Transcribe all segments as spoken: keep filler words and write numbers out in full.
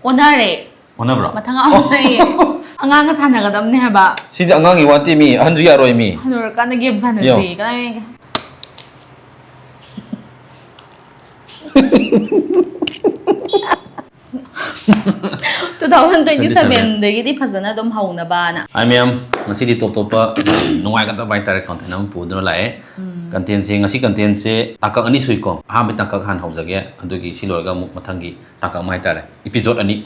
ꯑꯣꯟꯅꯔꯦ꯫ ꯑꯣꯟꯅꯕ꯭ꯔꯣ? ꯃꯊꯪ ꯑꯃ ꯂꯩꯌꯦ꯫ ꯑꯉꯥꯡꯒ ꯁꯥꯟꯅꯒꯗꯕꯅꯦ ꯍꯥꯏꯕ꯫ ꯁꯤꯗꯤ ꯑꯉꯥꯡꯒꯤ ꯋꯥꯠꯇꯦ ꯃꯤ, ꯑꯍꯟꯁꯨ ꯌꯥꯔꯣꯏ ꯃꯤ꯫ ꯍꯅꯨꯔꯀꯥꯟꯗ ꯒꯦꯝ ꯁꯥꯟꯅꯁꯤ꯫ ꯀꯗꯥꯏ? Two thousand twenty seven ꯗꯒꯤꯗꯤ ꯐꯖꯅ ꯑꯗꯨꯝ ꯍꯧꯅꯕꯅ꯫ ꯍꯥꯏ ꯃꯌꯥꯝ, ꯉꯁꯤꯗꯤ ꯇꯣꯞ ꯇꯣꯞꯄ ꯅꯨꯡꯉꯥꯏꯒꯗꯕ ꯍꯥꯏꯇꯥꯔꯦ content ꯑꯃ ꯄꯨꯗꯨꯅ ꯂꯥꯛꯑꯦ꯫ Contentꯁꯦ, ꯉꯁꯤ contentꯁꯦ ꯇꯥꯡꯀꯛ ꯑꯅꯤ ꯁꯨꯏꯀꯣ꯫ ꯑꯍꯥꯟꯕ ꯇꯥꯡꯀꯛ ꯍꯥꯟꯅ ꯍꯧꯖꯒꯦ, ꯑꯗꯨꯒꯤ ꯁꯤ ꯂꯣꯏꯔꯒ ꯑꯃꯨꯛ ꯃꯊꯪꯒꯤ ꯇꯥꯡꯀꯛ ꯑꯃ ꯍꯥꯏꯇꯥꯔꯦ, episode ꯑꯅꯤ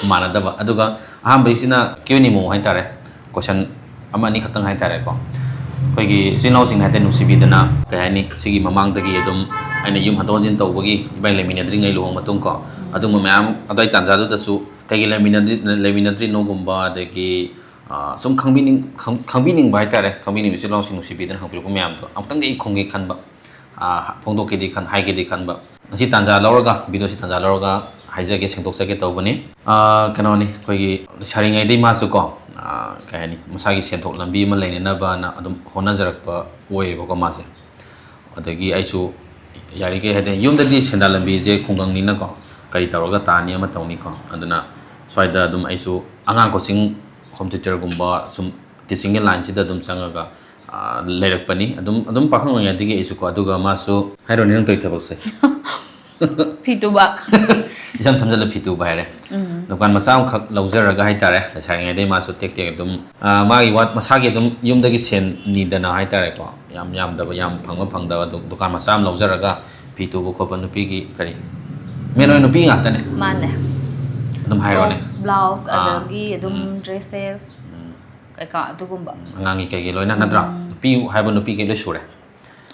ꯃꯥꯟꯅꯗꯕ꯫ ꯑꯗꯨꯒ ꯑꯍꯥꯟꯕꯒꯤꯁꯤꯅ Q and A ꯃꯑꯣꯡ ꯍꯥꯏꯇꯥꯔꯦ, question ꯑꯃ ꯑꯅꯤ ꯈꯛꯇꯪ ꯍꯥꯏꯇꯥꯔꯦꯀꯣ꯫ ꯑꯩꯈꯣꯏꯒꯤ ꯏꯆꯤꯜ ꯏꯅꯥꯎꯁꯤꯡ ꯍꯥꯏꯇꯥꯔꯦ, ꯅꯨꯡꯁꯤꯕꯤꯗꯅ, ꯀꯩ ꯍꯥꯏꯅꯤ, ꯁꯤꯒꯤ ꯃꯃꯥꯡꯗꯒꯤ ꯑꯗꯨꯝ ꯑꯩꯅ ꯌꯨꯝ ꯍꯟꯗꯣꯛ ꯍꯟꯖꯤꯟ ꯇꯧꯕꯒꯤ ꯏꯕꯥꯏ ꯂꯩꯃꯤꯟꯅꯗ꯭ꯔꯤꯉꯩ ꯂꯨꯍꯣꯡꯕ ꯃꯇꯨꯡ ꯀꯣ, ꯑꯗꯨꯝꯕ ꯃꯌꯥꯝ ꯑꯗꯨꯋꯥꯏ ꯇꯥꯟꯖꯥꯗꯨꯗꯁꯨ ꯀꯩꯒꯤ ꯂꯩꯃꯤꯟꯅꯗ꯭ꯔꯤ-, ꯂꯩꯃꯤꯟꯅꯗ꯭ꯔꯤꯅꯣꯒꯨꯝꯕ, ꯑꯗꯒꯤ ꯑꯥ, ꯁꯨꯝ ꯈꯪꯕꯤꯅꯤꯡ-, ꯈꯪ-, ꯈꯪꯕꯤꯅꯤꯡꯕ ꯍꯥꯏꯇꯥꯔꯦ, ꯈꯪꯕꯤꯅꯤꯡꯕ ꯏꯆꯤꯜ ꯏꯅꯥꯎꯁꯤꯡ ꯅꯨꯡꯁꯤꯕꯤꯗꯅ ꯍꯪꯕꯤꯔꯛꯄ ꯃꯌꯥꯝꯗꯣ ꯑꯃꯨꯛꯇꯪꯗꯤ ꯑꯩ ꯈꯨꯝꯒꯦ ꯈꯟꯕ, ꯑꯥ, ꯐꯣꯡꯗꯣꯛꯀꯦꯗꯤ ꯈꯟ-, ꯍꯥꯏꯒꯦꯗꯤ ꯈꯟꯕ꯫ ꯉꯁꯤ ꯇꯥꯟꯖꯥ ꯂꯧꯔꯒ, videoꯁꯤ ꯇꯥꯟꯖꯥ ꯂꯧꯔꯒ ꯍꯥꯏꯖꯒꯦ, ꯁꯦꯡꯗꯣꯛꯆꯒꯦ ꯇꯧꯕꯅꯤ꯫ ꯑꯥ, ꯀꯩꯅꯣꯅꯤ, ꯑꯩꯈꯣꯏꯒꯤ ꯂꯩꯁꯥꯔꯤꯉꯩꯗꯩ ꯃꯥꯁꯨ ꯀꯣ, ꯑꯥ, ꯀꯩ ꯍꯥꯏꯅꯤ, ꯃꯁꯥꯒꯤ ꯁꯦꯟꯊꯣꯛ ꯂꯝꯕꯤ ꯑꯃ ꯂꯩꯅꯅꯕꯅ ꯑꯗꯨꯝ ꯍꯣꯠꯅꯖꯔꯛꯄ ꯑꯣꯏꯌꯦꯕꯀꯣ ꯃꯥꯁꯦ꯫ ꯑꯗꯒꯤ ꯑꯩꯁꯨ ꯌꯥꯔꯤꯈꯩ ꯍꯥꯏꯗꯤ ꯌꯨꯝꯗꯗꯤ ꯁꯦꯟꯗꯥꯟ ꯂꯝꯕꯤꯁꯦ ꯈꯨꯡꯒꯪꯅꯤꯅꯀꯣ, ꯀꯔꯤ ꯇꯧꯔꯒ ꯇꯥꯅꯤ ꯑꯃ ꯇꯧꯅꯤꯀꯣ, ꯑꯗꯨꯅ ꯁ꯭ꯋꯥꯏꯗ ꯑꯗꯨꯝ ꯑꯩꯁꯨ ꯑꯉꯥꯡ coaching, home tutorꯒꯨꯝꯕ, ꯁꯨꯝ teachingꯒꯤ lineꯁꯤꯗ ꯑꯗꯨꯝ ꯆꯪꯉꯒ, ꯑꯥ, ꯂꯩꯔꯛꯄꯅꯤ꯫ ꯑꯗꯨꯝ, ꯑꯗꯨꯝ ꯄꯥꯈꯪ ꯑꯣꯏꯔꯤꯉꯩꯗꯒꯤ ꯑꯩꯁꯨꯀꯣ꯫ ꯑꯗꯨꯒ ꯃꯥꯁꯨ ꯍꯥꯏꯔꯣꯅꯦ ꯅꯪ ꯇꯧꯔꯤ ꯊꯕꯛꯁꯦ꯫ ꯐꯤ ꯇꯨꯕ꯫ ꯏꯁꯝ ꯁꯝꯖꯜꯂ ꯐꯤ ꯇꯨꯕ ꯍꯥꯏꯔꯦ꯫ ꯗꯨꯀꯥꯟ ꯃꯆꯥ ꯑꯃꯈꯛ ꯂꯧꯖꯔꯒ ꯍꯥꯏꯇꯥꯔꯦ, ꯂꯩꯁꯥꯔꯤꯉꯩꯗꯩ ꯃꯥꯁꯨ ꯇꯦꯛ ꯇꯦꯛ ꯑꯗꯨꯝ, ꯑꯥ, ꯃꯥꯒꯤ ꯋꯥ-, ꯃꯁꯥꯒꯤ ꯑꯗꯨꯝ ꯌꯨꯝꯗꯒꯤ ꯁꯦꯟ ꯅꯤꯗꯅ ꯍꯥꯏꯇꯥꯔꯦꯀꯣ, ꯌꯥꯝ ꯌꯥꯝꯗꯕ, ꯌꯥꯝ ꯐꯪꯕ ꯐꯪꯗꯕ ꯑꯗꯨꯝ ꯗꯨꯀꯥꯟ ꯃꯆꯥ ꯑꯃ ꯂꯧꯖꯔꯒ ꯐꯤ ꯇꯨꯕ ꯈꯣꯠꯄ, ꯅꯨꯄꯤꯒꯤ ꯀꯔꯤ, main ꯑꯣꯏꯅ ꯅꯨꯄꯤ ꯉꯥꯛꯇꯅꯦ꯫ ꯃꯥꯅꯦ꯫ ꯑꯗꯨꯝ ꯍꯥꯏꯔꯣꯅꯦ꯫ Tops, blouse, ꯑꯥ, ꯑꯗꯒꯤ ꯑꯗꯨꯝ ꯎꯝ꯫ Dresses, ꯎꯝ꯫ ꯀꯩꯀꯥ ꯑꯗꯨꯒꯨꯝꯕ꯫ ꯑꯉꯥꯡꯒꯤ ꯀꯩꯒꯤ ꯂꯣꯏꯅ, ꯅꯠꯇ꯭ꯔꯥ? ꯅꯨꯄꯤ ꯍꯥꯏꯕ ꯅꯨꯄꯤꯒꯤ ꯂꯣꯏ ꯁꯨꯔꯦ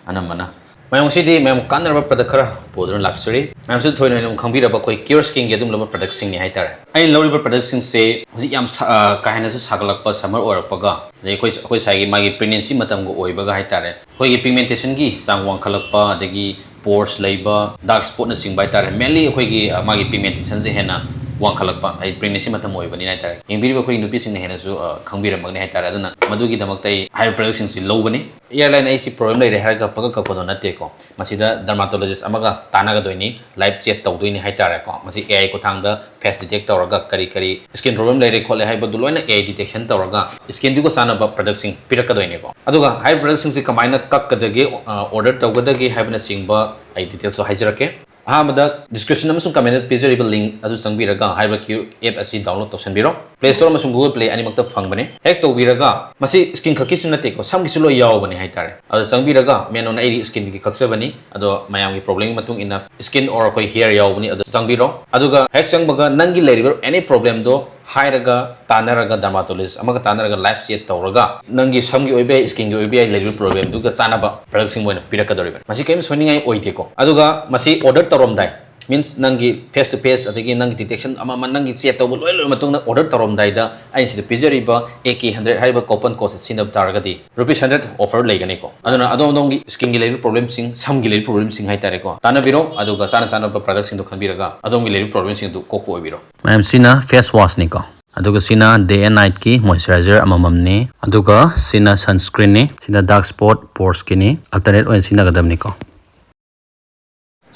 ꯑꯅꯝꯕꯅ꯫ ꯃꯌꯥꯝ ꯉꯁꯤꯗꯤ ꯃꯌꯥꯝ ꯀꯥꯟꯅꯔꯕ product ꯈꯔ ꯄꯨꯗꯨꯅ ꯂꯥꯛꯆꯔꯤ꯫ ꯃꯌꯥꯝꯁꯨ ꯊꯣꯏꯅ ꯍꯦꯟꯅ ꯈꯪꯕꯤꯔꯕ ꯑꯩꯈꯣꯏ Cure Skinꯒꯤ ꯑꯗꯨꯒꯨꯝꯂꯕ productꯁꯤꯡꯅꯤ ꯍꯥꯏꯇꯥꯔꯦ꯫ ꯑꯩꯅ ꯂꯧꯔꯤꯕ productꯁꯤꯡꯁꯦ ꯍꯧꯖꯤꯛ ꯌꯥꯝ ꯁꯥ-, ꯑ, ꯀꯥ ꯍꯦꯟꯅꯁꯨ ꯁꯥꯒꯠꯂꯛꯄ summer ꯑꯣꯏꯔꯛꯄꯒ, ꯑꯗꯩ ꯑꯩꯈꯣꯏ, ꯑꯩꯈꯣꯏ ꯁ꯭ꯋꯥꯏꯒꯤ ꯃꯥꯒꯤ pregnancy ꯃꯇꯝꯒ ꯑꯣꯏꯕꯒ ꯍꯥꯏꯇꯥꯔꯦ, ꯑꯩꯈꯣꯏꯒꯤ pigmentationꯒꯤ ꯆꯥꯡ ꯋꯥꯡꯈꯠꯂꯛꯄ, ꯑꯗꯒꯤ pores ꯂꯩꯕ, dark spotꯅꯆꯤꯡꯕ ꯍꯥꯏꯇꯥꯔꯦ, mainly ꯑꯩꯈꯣꯏꯒꯤ, ꯑ, ꯃꯥꯒꯤ pigmentationꯁꯦ ꯍꯦꯟꯅ ꯋꯥꯡꯈꯠꯂꯛꯄ, ꯑꯩ ꯄ꯭ꯔꯦꯒꯅꯦꯟꯁꯤ ꯃꯇꯝ ꯑꯣꯏꯕꯅꯤꯅ ꯍꯥꯏꯇꯥꯔꯦ, ꯌꯦꯡꯕꯤꯔꯤꯕ ꯑꯩꯈꯣꯏꯒꯤ ꯅꯨꯄꯤꯁꯤꯡꯅ ꯍꯦꯟꯅꯁꯨ ꯑ, ꯈꯪꯕꯤꯔꯝꯃꯒꯅꯤ ꯍꯥꯏꯇꯥꯔꯦ꯫ ꯑꯗꯨꯅ ꯃꯗꯨꯒꯤꯗꯃꯛꯇ ꯑꯩ ꯍꯥꯏꯔꯤꯕ ꯄ꯭ꯔꯗꯛꯁꯤꯡꯁꯤ ꯂꯧꯕꯅꯤ꯫ ꯍꯤꯌꯔ ꯂꯥꯏꯟ ꯑꯩꯁꯤ ꯄ꯭ꯔꯣꯕ꯭ꯂꯦꯝ ꯂꯩꯔꯦ ꯍꯥꯏꯔꯒ ꯄꯪꯀꯛ ꯀꯛꯄꯗꯣ ꯅꯠꯇꯦꯀꯣ꯫ ꯃꯁꯤꯗ ꯗꯔꯃꯥꯇꯣꯂꯣꯖꯤꯁ ꯑꯃꯒ ꯇꯥꯟꯅꯒꯗꯣꯏꯅꯤ, ꯂꯥꯏꯞ ꯆꯦꯠ ꯇꯧꯗꯣꯏꯅꯤ ꯍꯥꯏꯇꯥꯔꯦꯀꯣ꯫ ꯃꯁꯤ ꯑꯦ ꯑꯥꯏ ꯈꯨꯠꯊꯥꯡꯗ ꯐꯦꯁ ꯗꯤꯇꯦꯛ ꯇꯧꯔꯒ ꯀꯔꯤ ꯀꯔꯤ ꯁ꯭ꯀꯤꯟ ꯄ꯭ꯔꯣꯕ꯭ꯂꯦꯝ ꯂꯩꯔꯦ ꯈꯣꯠꯂꯦ ꯍꯥꯏꯕꯗꯨ ꯂꯣꯏꯅ ꯑꯦ ꯑꯥꯏ ꯗꯤꯇꯦꯛꯁꯟ ꯇꯧꯔꯒ ꯁ꯭ꯀꯤꯟꯗꯨꯒ ꯆꯥꯟꯅꯕ ꯄ꯭ꯔꯗꯛꯁꯤꯡ ꯄꯤꯔꯛꯀꯗꯣꯏꯅꯤꯀꯣ꯫ ꯑꯗꯨꯒ ꯍꯥꯏꯔꯤꯕ ꯄ꯭ꯔꯗꯛꯁꯤꯡꯁꯤ ꯀꯃꯥꯏꯅ ꯀꯛꯀꯗꯒꯦ, ꯑꯣꯔꯗꯔ ꯇꯧꯒꯗꯒꯦ ꯍꯥꯏꯕꯅꯆꯤꯡꯕ ꯑꯩ ꯗꯤꯇꯦꯜꯁꯁꯨ ꯍꯥꯏꯖꯔꯛꯀꯦ꯫ ꯑꯍꯥꯟꯕꯗ ꯗꯤꯁꯀ꯭ꯔꯤꯞꯁꯟ ꯑꯃꯁꯨꯡ ꯀꯃꯦꯟꯗ ꯄꯤꯖꯔꯤꯕ ꯂꯤꯡ ꯑꯗꯨ ꯆꯪꯕꯤꯔꯒ ꯍꯥꯏꯔꯤꯕ ꯀ꯭ꯌꯨ ꯑꯦꯞ ꯑꯁꯤ ꯗꯥꯎꯟꯂꯣꯗ ꯇꯧꯁꯟꯕꯤꯔꯣ꯫ ꯄ꯭ꯂꯦ ꯁ꯭ꯇꯣꯔ ꯑꯃꯁꯨꯡ ꯒꯨꯒꯜ ꯄ꯭ꯂꯦ ꯑꯅꯤꯃꯛꯇ ꯐꯪꯕꯅꯤ꯫ ꯍꯦꯛ ꯇꯧꯕꯤꯔꯒ, ꯃꯁꯤ ꯁ꯭ꯀꯤꯟ ꯈꯛꯀꯤꯁꯨ ꯅꯠꯇꯦꯀꯣ, ꯁꯝꯒꯤꯁꯨ ꯂꯣꯏ ꯌꯥꯎꯕꯅꯤ ꯍꯥꯏꯇꯥꯔꯦ꯫ ꯑꯗ ꯆꯪꯕꯤꯔꯒ ꯃꯦꯟ ꯑꯣꯏꯅ ꯑꯩꯗꯤ ꯁ꯭ꯀꯤꯟꯒꯤ ꯀꯛꯆꯕꯅꯤ, ꯑꯗꯣ ꯃꯌꯥꯝꯒꯤ ꯄ꯭ꯔꯣꯕ꯭ꯂꯦꯝꯒꯤ ꯃꯇꯨꯡ ꯏꯟꯅ ꯁ꯭ꯀꯤꯟ ꯑꯣꯔ ꯑꯩꯈꯣꯏ ꯍꯤꯌꯔ ꯌꯥꯎꯕꯅꯤ꯫ ꯑꯗꯣ ꯆꯪꯕꯤꯔꯣ, ꯑꯗꯨꯒ ꯍꯦꯛ ꯆꯪꯕꯒ ꯅꯪꯒꯤ ꯂꯩꯔꯤꯕ ꯑꯦꯅꯤ ꯄ꯭ꯔꯣꯕ꯭ꯂꯦꯝꯗꯣ ꯍꯥꯏꯔꯒ, ꯇꯥꯟꯅꯔꯒ, ꯗꯔꯃꯥꯇꯣꯂꯣꯖꯤꯁ ꯑꯃꯒ ꯇꯥꯟꯅꯔꯒ ꯂꯥꯏꯞ ꯆꯦꯠ ꯇꯧꯔꯒ ꯅꯪꯒꯤ ꯁꯝꯒꯤ ꯑꯣꯏꯕ ꯌꯥꯏ, ꯁ꯭ꯀꯤꯟꯒꯤ ꯑꯣꯏꯕ ꯌꯥꯏ, ꯂꯩꯔꯤꯕ ꯄ꯭ꯔꯣꯕ꯭ꯂꯦꯝꯗꯨꯒ ꯆꯥꯟꯅꯕ ꯄ꯭ꯔꯗꯛꯁꯤꯡ ꯑꯣꯏꯅ ꯄꯤꯔꯛꯀꯗꯧꯔꯤꯕꯅꯤ꯫ ꯃꯁꯤ ꯀꯔꯤꯝ ꯁꯣꯏꯅꯤꯡꯉꯥꯏ ꯑꯣꯏꯗꯦꯀꯣ꯫ ꯑꯗꯨꯒ ꯃꯁꯤ ꯑꯣꯔꯗꯔ ꯇꯧꯔꯝꯗꯥꯏ, ꯃꯤꯟꯁ ꯅꯪꯒꯤ ꯐꯦꯁ ꯇꯨ ꯐꯦꯁ ꯑꯗꯒꯤ ꯅꯪꯒꯤ ꯗꯤꯇꯦꯛꯁꯟ ꯑꯃ ꯑꯃ ꯅꯪꯒꯤ ꯆꯦꯛ ꯇꯧꯕ ꯂꯣꯏ ꯂꯣꯏꯔ ꯃꯇꯨꯡꯗ ꯑꯣꯔꯗꯔ ꯇꯧꯔꯝꯗꯥꯏꯗ ꯑꯩꯅ ꯁꯤꯗ ꯄꯤꯖꯔꯤꯕ ꯑꯦ ꯀꯦ ꯍꯟꯗ꯭ꯔꯦꯠ ꯍꯥꯏꯔꯤꯕ ꯀꯣꯄꯟ ꯀꯣꯗꯁꯦ ꯁꯤꯖꯤꯟꯅꯕ ꯇꯥꯔꯒꯗꯤ ꯔꯨꯄꯤꯁ ꯍꯟꯗ꯭ꯔꯦꯠ ꯑꯣꯐꯔ ꯂꯩꯒꯅꯤꯀꯣ꯫ ꯑꯗꯨꯅ ꯑꯗꯣꯝ ꯑꯗꯣꯝꯒꯤ ꯁ꯭ꯀꯤꯟꯒꯤ ꯂꯩꯔꯤꯕ ꯄ꯭ꯔꯣꯕ꯭ꯂꯦꯝꯁꯤꯡ, ꯁꯝꯒꯤ ꯂꯩꯔꯤꯕ ꯄ꯭ꯔꯣꯕ꯭ꯂꯦꯝꯁꯤꯡ ꯍꯥꯏꯇꯥꯔꯦꯀꯣ, ꯇꯥꯟꯅꯕꯤꯔꯣ꯫ ꯑꯗꯨꯒ ꯆꯥꯅ ꯆꯥꯅꯕ ꯄ꯭ꯔꯗꯛꯁꯤꯡꯗꯣ ꯈꯟꯕꯤꯔꯒ ꯑꯗꯣꯝꯒꯤ ꯂꯩꯔꯤꯕ ꯄ꯭ꯔꯣꯕ꯭ꯂꯦꯝꯁꯤꯡ ꯑꯗꯨ ꯀꯣꯛꯄ ꯑꯣꯏꯕꯤꯔꯣ꯫ ꯃꯌꯥꯝ, ꯁꯤꯅ ꯐꯦꯁ ꯋꯥꯁꯅꯤꯀꯣ꯫ ꯑꯗꯨꯒ ꯁꯤꯅ ꯗꯦ ꯑꯦꯟ ꯅꯥꯏꯠꯀꯤ ꯃꯣꯏꯆꯔꯥꯏꯖꯔ ꯑꯃꯃꯝꯅꯤ꯫ ꯑꯗꯨꯒ ꯁꯤꯅ ꯁꯟꯁꯀ꯭ꯔꯤꯟꯅꯤ꯫ ꯁꯤꯅ ꯗꯥꯔꯛ ꯁ꯭ꯄꯣꯠ ꯄꯣꯔꯁꯀꯤꯅꯤ꯫ ꯑꯜꯇꯔꯅꯦꯠ ꯑꯣꯏꯅ ꯁꯤꯖꯤꯟꯅꯒꯗꯕꯅꯤꯀꯣ꯫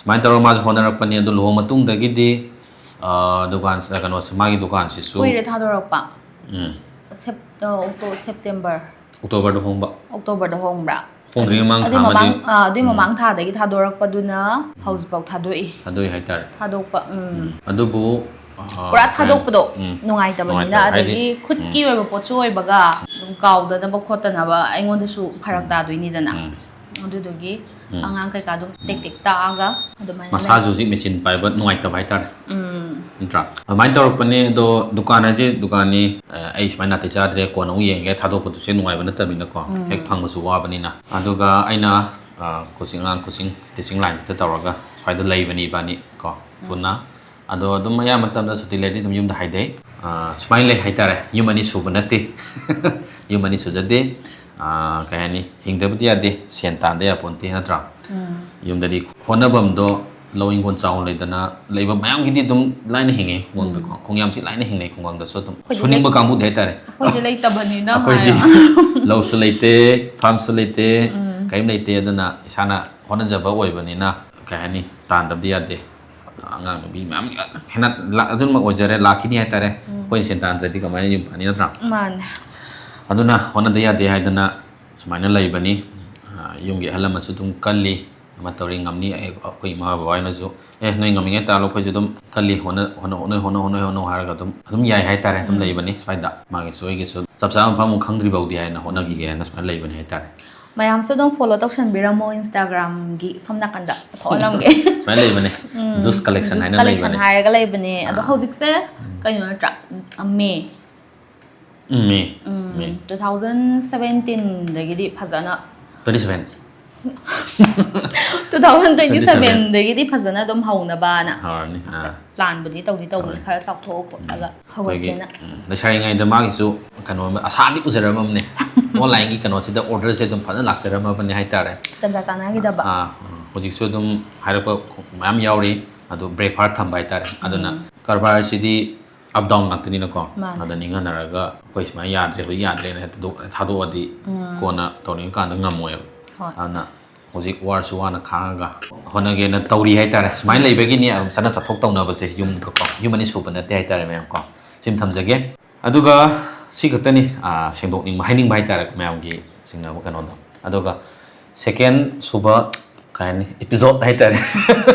ꯁꯨꯃꯥꯏꯅ ꯇꯧꯔꯒ ꯃꯥꯁꯨ ꯍꯣꯠꯅꯔꯛꯄꯅꯤ꯫ ꯑꯗꯨ ꯂꯨꯍꯣꯡ ꯃꯇꯨꯡꯗꯒꯤꯗꯤ, ꯑ, ꯗꯨꯀꯥꯟ, ꯀꯩꯅꯣꯁꯦ, ꯃꯥꯒꯤ ꯗꯨꯀꯥꯟꯁꯤꯁꯨ ꯀꯨꯏꯔꯦ ꯊꯥꯗꯣꯔꯛꯄ꯫ ꯎꯝ꯫ ꯁꯦꯞ-, ꯑ, ꯑꯣꯛꯇꯣ-, ꯁꯦꯞꯇꯦꯝꯕꯔ꯫ ꯑꯣꯛꯇꯣꯕꯔꯗ ꯍꯣꯡꯕ꯫ ꯑꯣꯛꯇꯣꯕꯔꯗ ꯍꯣꯡꯕ꯭ꯔꯥ? ꯍꯣꯡꯗ꯭ꯔꯤꯉꯩ ꯃꯃꯥꯡ ꯑꯗꯨꯏ ꯊꯥ ꯑꯃꯗꯤ ꯃꯃꯥꯡ, ꯑ, ꯑꯗꯨꯏ ꯎꯝ꯫ ꯃꯃꯥꯡ ꯊꯥꯗꯒꯤ ꯊꯥꯗꯣꯔꯛꯄꯗꯨꯅ ꯎꯝ꯫ ꯍꯧꯖꯤꯛꯐꯥꯎ ꯊꯥꯗꯣꯛꯏ꯫ ꯊꯥꯗꯣꯛꯏ ꯍꯥꯏꯇꯥꯔꯦ꯫ ꯊꯥꯗꯣꯛꯄ, ꯎꯝ꯫ ꯎꯝ꯫ ꯑꯗꯨꯕꯨ, ꯑ, ꯄꯨꯔꯥ ꯀꯩ-, ꯊꯥꯗꯣꯛꯄꯗꯣ ꯎꯝ꯫ ꯅꯨꯡꯉꯥꯏꯇꯕꯅꯤꯅ, ꯅꯨꯡꯉꯥꯏꯇꯕ꯫ ꯍꯥꯏꯗꯤ, ꯑꯗꯒꯤ ꯈꯨꯠꯀꯤ ꯎꯝ꯫ ꯑꯣꯏꯕ ꯄꯣꯠꯁꯨ ꯑꯣꯏꯕꯒ ꯑꯗꯨꯝ ꯀꯥꯎꯗꯅꯕ ꯈꯣꯠꯇꯅꯕ ꯑꯩꯉꯣꯟꯗꯁꯨ ꯐꯔꯛ ꯎꯝ꯫ ꯇꯥꯗꯣꯏꯅꯤꯗꯅ꯫ ꯎꯝ꯫ ꯑꯗꯨꯗꯨꯒꯤ ꯎꯝ꯫ ꯑꯉꯥꯡ ꯀꯩꯀꯥꯗꯣ ꯎꯝ꯫ ꯇꯦꯛ ꯇꯦꯛ ꯇꯥꯛꯑꯒ ꯑꯗꯨꯃꯥꯏꯅ ꯃꯁꯥꯁꯨ ꯂꯩ꯫ ꯍꯧꯖꯤꯛ ꯃꯦꯆꯤꯟ ꯄꯥꯏꯕ ꯅꯨꯡꯉꯥꯏꯇꯕ ꯍꯥꯏꯇꯥꯔꯦ꯫ ꯎꯝ꯫ ꯅꯠꯇ꯭ꯔꯥ? ꯑꯗꯨꯃꯥꯏꯅ ꯇꯧꯔꯛꯄꯅꯦ꯫ ꯑꯗꯣ ꯗꯨꯀꯥꯟ ꯍꯥꯏꯁꯦ ꯗꯨꯀꯥꯟꯅꯤ, ꯑ, ꯑꯩ ꯁꯨꯃꯥꯏꯅ ꯅꯥꯇꯩ ꯆꯥꯗ꯭ꯔꯦ, ꯀꯣꯟꯅ ꯑꯃꯨꯛ ꯌꯦꯡꯒꯦ, ꯊꯥꯗꯣꯛꯄꯗꯨꯁꯨ ꯍꯦꯛ ꯅꯨꯡꯉꯥꯏꯕ ꯅꯠꯇꯕꯅꯤꯅꯀꯣ, ꯎꯝ꯫ ꯍꯦꯛ ꯐꯪꯕꯁꯨ ꯋꯥꯕꯅꯤꯅ꯫ ꯑꯗꯨꯒ ꯑꯩꯅ, ꯑ, ꯀꯣꯆꯤꯡ, ꯑꯉꯥꯡ ꯀꯣꯆꯤꯡ, ꯇꯤꯆꯤꯡ ꯂꯥꯏꯟꯁꯤꯗ ꯇꯧꯔꯒ ꯁ꯭ꯋꯥꯏꯗ ꯂꯩꯕꯅꯤ ꯏꯕꯥꯅꯤ ꯀꯣ, ꯎꯝ꯫ ꯄꯨꯟꯅ꯫ ꯑꯗꯣ ꯑꯗꯨꯝ ꯑꯌꯥꯝꯕ ꯃꯇꯝꯗ ꯁꯨꯇꯤ ꯂꯩꯔꯗꯤ ꯑꯗꯨꯝ ꯌꯨꯝꯗ ꯍꯥꯏꯗꯩ꯫ ꯑ, ꯁꯨꯃꯥꯏꯅ ꯂꯩ ꯍꯥꯏꯇꯥꯔꯦ꯫ ꯌꯨꯝ ꯑꯅꯤ ꯁꯨꯕ ꯅꯠꯇꯦ꯫ ꯌꯨꯝ ꯑꯅꯤ ꯁꯨꯖꯗꯦ꯫ ꯑ, ꯀꯩ ꯍꯥꯏꯅꯤ? ꯍꯤꯡꯗꯕꯗꯤ ꯌꯥꯗꯦ꯫ ꯁꯦꯟ ꯇꯥꯟꯗ ꯌꯥꯄꯣꯟꯇꯦ, ꯅꯠꯇ꯭ꯔꯥ? ꯎꯝ꯫ ꯌꯨꯝꯗꯗꯤ ꯍꯣꯠꯅꯐꯝꯗꯣ ꯂꯧ ꯍꯤꯡꯒꯣꯜ ꯆꯥꯎꯅ ꯂꯩꯗꯅ ꯂꯩꯕ ꯃꯌꯥꯝꯒꯤꯗꯤ ꯑꯗꯨꯝ ꯂꯥꯏꯅ ꯍꯤꯡꯉꯦ ꯈꯨꯡꯒꯪꯗꯀꯣ꯫ ꯈꯣꯡ ꯌꯥꯝ ꯊꯤ ꯂꯥꯏꯅ ꯍꯤꯡꯅꯩ ꯈꯨꯡꯒꯪꯗꯁꯨ ꯑꯗꯨꯝ꯫ ꯑꯩꯈꯣꯏꯗꯤ ꯁꯨꯅꯤꯡꯕ ꯂꯩ- ꯀꯥꯡꯕꯨꯗꯤ ꯍꯥꯏꯇꯥꯔꯦ꯫ ꯑꯩꯈꯣꯏꯗꯤ ꯂꯩꯇꯕꯅꯤꯅ ꯑꯩꯈꯣꯏꯗꯤ ꯍꯥꯏꯌꯣ꯫ ꯂꯧꯁꯨ ꯂꯩꯇꯦ, ꯐꯥꯔꯝꯁꯨ ꯂꯩꯇꯦ, ꯀꯔꯤꯝ ꯂꯩꯇꯦ꯫ ꯑꯗꯨꯅ ꯏꯁꯥꯅ ꯍꯣꯠꯅꯖꯕ ꯑꯣꯏꯕꯅꯤꯅ ꯀꯩ ꯍꯥꯏꯅꯤ, ꯇꯥꯟꯗꯕꯗꯤ ꯌꯥꯗꯦ꯫ ꯑꯉꯥꯡ ꯅꯨꯄꯤ ꯃꯌꯥꯝ ꯍꯦꯟꯅ ꯂꯥꯛ-, ꯑꯗꯨꯃꯛ ꯑꯣꯏꯖꯔꯦ, ꯂꯥꯛꯈꯤꯅꯤ ꯍꯥꯏꯇꯥꯔꯦ꯫ ꯑꯩꯈꯣꯏꯅ ꯁꯦꯟ ꯇꯥꯟꯗ꯭ꯔꯗꯤ ꯀꯃꯥꯏꯅ ꯌꯨꯝ ꯄꯥꯟꯅꯤ, ꯅꯠꯇ꯭ꯔꯥ? ꯃꯥꯅꯦ꯫ ꯑꯗꯨꯅ ꯍꯣꯠꯅꯗ ꯌꯥꯗꯦ ꯍꯥꯏꯗꯅ ꯁꯨꯃꯥꯏꯅ ꯂꯩꯕꯅꯤ꯫ ꯑ, ꯌꯨꯝꯒꯤ ꯑꯍꯜ ꯂꯃꯟꯁꯨ ꯑꯗꯨꯝ ꯀꯜꯂꯤ, ꯑꯃ ꯇꯧꯔꯤ ꯉꯝꯅꯤ꯫ ꯑꯩ, ꯑꯩꯈꯣꯏ ꯏꯃꯥ ꯕꯕꯥ ꯍꯣꯏꯅꯁꯨ, "ꯑꯦ, ꯅꯣꯏ ꯉꯝꯃꯤꯉꯩ ꯇꯥꯜꯂꯣ, ꯑꯩꯈꯣꯏꯁꯨ ꯑꯗꯨꯝ ꯀꯜꯂꯤ, ꯍꯣꯠꯅ-, ꯍꯣꯠꯅ-, ꯍꯣꯠꯅ-, ꯍꯣꯠꯅꯧ, ꯍꯣꯠꯅꯧ" ꯍꯥꯏꯔꯒ ꯑꯗꯨꯝ, ꯑꯗꯨꯝ ꯌꯥꯏ ꯍꯥꯏꯇꯥꯔꯦ꯫ ꯑꯗꯨꯝ ꯂꯩꯕꯅꯤ ꯁ꯭ꯋꯥꯏꯗ꯫ ꯃꯥꯒꯤꯁꯨ ꯑꯩꯒꯤꯁꯨ ꯆꯞ ꯆꯥꯕ ꯃꯐꯝ ꯑꯃ ꯈꯪꯗ꯭ꯔꯤ ꯐꯥꯎꯗꯤ ꯍꯥꯏꯅ ꯍꯣꯠꯅꯈꯤꯒꯦ ꯍꯥꯏꯅ ꯁꯨꯃꯥꯏꯅ ꯂꯩꯕꯅꯤ ꯍꯥꯏꯇꯥꯔꯦ꯫ ꯃꯌꯥꯝꯁꯨ ꯑꯗꯨꯝ ꯐꯣꯂꯣ ꯇꯧꯁꯟꯕꯤꯔꯝꯃꯣ ꯏꯟꯁꯇꯥꯒ꯭ꯔꯥꯝꯒꯤ ꯁꯣꯝ ꯅꯥꯀꯟꯗ ꯊꯣꯛꯍꯜꯂꯝꯒꯦ꯫ ꯁꯨꯃꯥꯏꯅ ꯂꯩꯕꯅꯦ꯫ ꯖꯨꯁ ꯀꯂꯦꯛꯁꯟ ꯖꯨꯁ ꯍꯥꯏꯅ ꯀꯂꯦꯛꯁꯟ ꯂꯩꯕꯅꯦ꯫ ꯍꯥꯏꯔꯒ ꯂꯩꯕꯅꯦ꯫ ꯑꯗꯣ ꯍꯧꯖꯤꯛꯁꯦ ꯀꯩꯅꯣ ꯅꯠꯇ꯭ꯔꯥ? ꯃꯦ꯫ ꯎꯝ, ꯃꯦ꯫ ꯃꯦ꯫ ꯇꯨ ꯊꯥꯎꯖꯟ ꯁꯕꯦꯟꯇꯤꯟꯗꯒꯤꯗꯤ ꯐꯖꯅ twenty seven. Two thousand twenty ꯁꯕꯦꯟꯗꯒꯤꯗꯤ ꯐꯖꯅ ꯑꯗꯨꯝ ꯍꯧꯅꯕꯅ ꯍꯧꯔꯅꯤ꯫ ꯑꯥ꯫ ꯄ꯭ꯂꯥꯟꯕꯨꯗꯤ ꯇꯧꯗꯤ ꯇꯧꯕꯅꯤ, ꯈꯔ ꯆꯥꯎꯊꯣꯛꯑ ꯇꯧꯔꯦ꯫ ꯈꯣꯠꯂꯒ ꯍꯧꯔꯛꯀꯦꯅ꯫ ꯎꯝ, ꯂꯩꯁꯥꯔꯤꯉꯩꯗ ꯃꯥꯒꯤꯁꯨ ꯀꯩꯅꯣ ꯑꯃ ꯑꯁꯥꯗꯤ ꯎꯖꯔꯝꯃꯕꯅꯦ꯫ ꯑꯣꯟꯂꯥꯏꯟꯒꯤ ꯀꯩꯅꯣꯁꯤꯗ ꯑꯣꯔꯗꯔꯁꯦ ꯑꯗꯨꯝ ꯐꯖꯅ ꯂꯥꯛꯆꯔꯝꯃꯕꯅꯦ ꯍꯥꯏꯇꯥꯔꯦ꯫ ꯇꯟꯖꯥ ꯆꯥꯟꯅꯈꯤꯗꯕ꯫ ꯑꯥ, ꯎꯝ, ꯍꯧꯖꯤꯛꯁꯨ ꯑꯗꯨꯝ ꯍꯥꯏꯔꯛꯄ ꯃꯌꯥꯝ ꯌꯥꯎꯔꯤ꯫ ꯑꯗꯨ ꯕ꯭ꯔꯦꯛ ꯐꯥꯁ ꯊꯝꯕ ꯍꯥꯏꯇꯥꯔꯦ꯫ ꯑꯗꯨꯅ ꯀꯔꯕꯥꯔꯁꯤꯗꯤ ꯑꯞ ꯗꯥꯎꯟ ꯉꯥꯛꯇꯅꯤꯅꯀꯣ꯫ ꯃꯥꯅꯦ꯫ ꯑꯗ ꯅꯤꯡꯍꯟꯅꯔꯒ ꯑꯩꯈꯣꯏ ꯁꯨꯃꯥꯏꯅ ꯌꯥꯗ꯭ꯔꯦ, ꯍꯧꯖꯤꯛ ꯌꯥꯗ꯭ꯔꯦꯅ ꯍꯦꯛꯇ ꯊꯥꯗꯣꯛ-, ꯊꯥꯗꯣꯛꯑꯗꯤ ꯀꯣꯟꯅ ꯇꯧꯅꯤꯡꯉꯀꯥꯟꯗ ꯉꯝꯃꯣꯏꯕ꯫ ꯍꯣꯏ꯫ ꯑꯗꯨꯅ ꯍꯧꯖꯤꯛ ꯋꯥꯔꯁꯨ ꯋꯥꯅ ꯈꯥꯡꯉꯒ ꯍꯣꯠꯅꯒꯦꯅ ꯇꯧꯔꯤ ꯍꯥꯏꯇꯥꯔꯦ꯫ ꯁꯨꯃꯥꯏꯅ ꯂꯩꯕꯒꯤꯅꯤ ꯑꯗꯨꯝ ꯆꯠꯅ ꯆꯠꯊꯣꯛ ꯇꯧꯅꯕꯁꯦ ꯌꯨꯝꯗꯀꯣ꯫ ꯌꯨꯝ ꯑꯅꯤ ꯁꯨꯕ ꯅꯠꯇꯦ ꯍꯥꯏꯇꯥꯔꯦ ꯃꯌꯥꯝ ꯀꯣ꯫ ꯁꯤꯃ ꯊꯝꯖꯒꯦ꯫ ꯑꯗꯨꯒ ꯁꯤ ꯈꯛꯇꯅꯤ, ꯑꯥ, ꯁꯦꯡꯗꯣꯛꯅꯤꯡꯕ, ꯍꯥꯏꯅꯤꯡꯕ ꯍꯥꯏꯇꯥꯔꯦ ꯃꯌꯥꯝꯒꯤ ꯆꯤꯡꯅꯕ ꯀꯩꯅꯣꯗꯣ꯫ ꯑꯗꯨꯒ ꯁꯦꯀꯦꯟ ꯁꯨꯕ ꯀꯩ ꯍꯥꯏꯅꯤ, ꯏꯄꯤꯁꯣꯠ ꯍꯥꯏꯇꯥꯔꯦ꯫